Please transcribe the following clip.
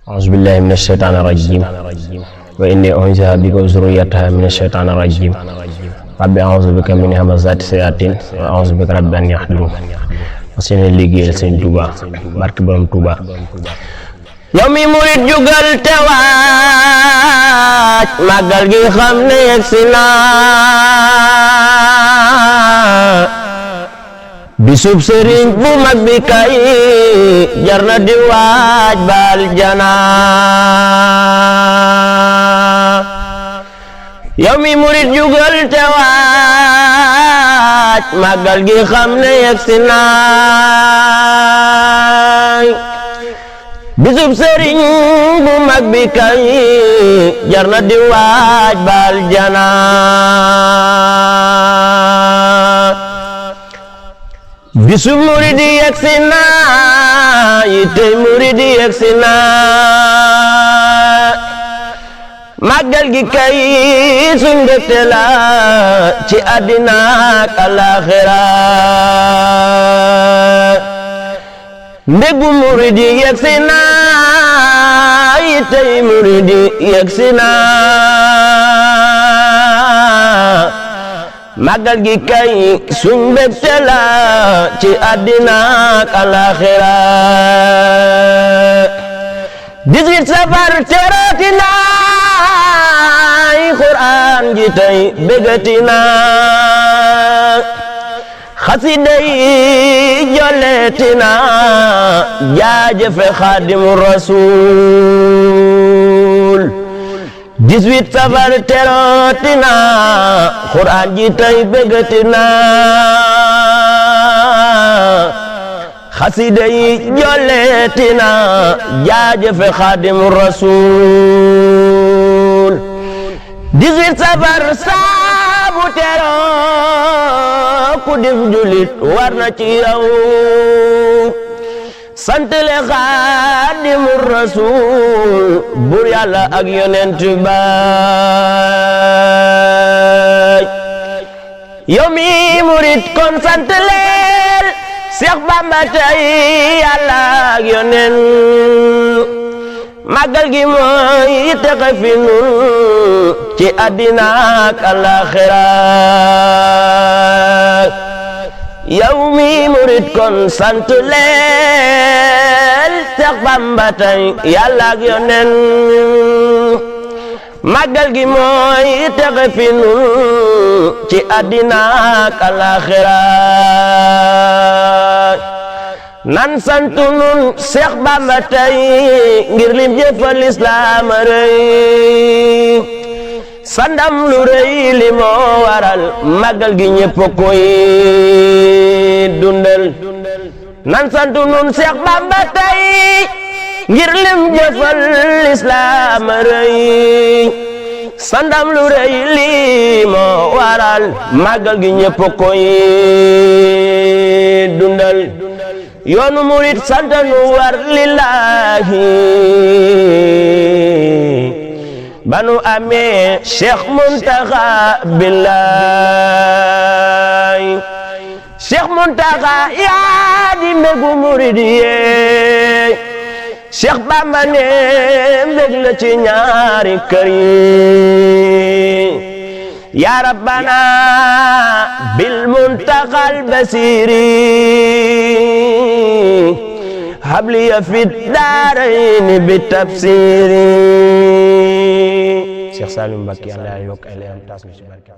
أعوذ بالله من الشيطان الرجيم وإني أعيذها بك وذريتها من الشيطان الرجيم رب أعوذ بك من همزات الشياطين وأعوذ بك رب أن يحضرون seen liggéeyal Sëñ Tuuba barke borom Tuuba. yow mi murit jugal te waaj màggal gi xam ne yegsi na bisub sëriñ bu mag bi kay jar na di waaj baal jana. yow mi murit jugal te waaj màggal gi xam ne yegsi na bisub sëriñ bu mag bi kay jar na di waaj baal jana. bisub murid yi yegsi na yitey murid yi yegsi na màggal gi kay suñ mbégte la ci àddina ak àllaaxira. mbéggu murid yi yegsi na yitey murid yi yegsi na màggal gi kay suñ mbégte la ci àddina ak àllaaxira. 18 safar terooti na Qur'an ji tey bégati na xasida yi jolleeti na jaajëfe Xaadimu Rasuul. 18 safar terooti na Qur'an ji tey bégati na xasida yi jolleeti na jaajëfe Xaadimu Rasuul. 18 safar saabu tero ku dif julit war na ci yow sant le Xaadimu Rasuul bur Yàlla ak yonent baay. yow mi murit kon sant leel Seex Bamba tey Yàlla ak yonent màggal gi mooy texe fi nun ci àddina ak àllaaxira. yow mi murit kon sant leel Seex Bamba tey Yàlla ak yonent màggal gi mooy texe fi nun ci àddina ak àllaaxira. nan santu nun Seex Bamba tey ngir lim jëfal islaam rëy sandam lu rëy li moo waral màggal gi ñépp koy dundal. nan santu nun Seex Bamba tey ngir lim jëfal islaam rëy sandam lu rëy li moo waral màggal gi ñépp koy dundal. yoonu murit santanu war lillahi banu amee Cheikh Muntaxa billahi. Cheikh Muntaxa yaa di mbégu murit yee Cheikh Bamba ne mbég la ci ñaari kër yi. ya rabbana bil muntaxal basiri habliya fit daarayni bi tafsiri. Cheikh Saliou Mbacké Yàlla yokk ay leeram taas ñu ci barke.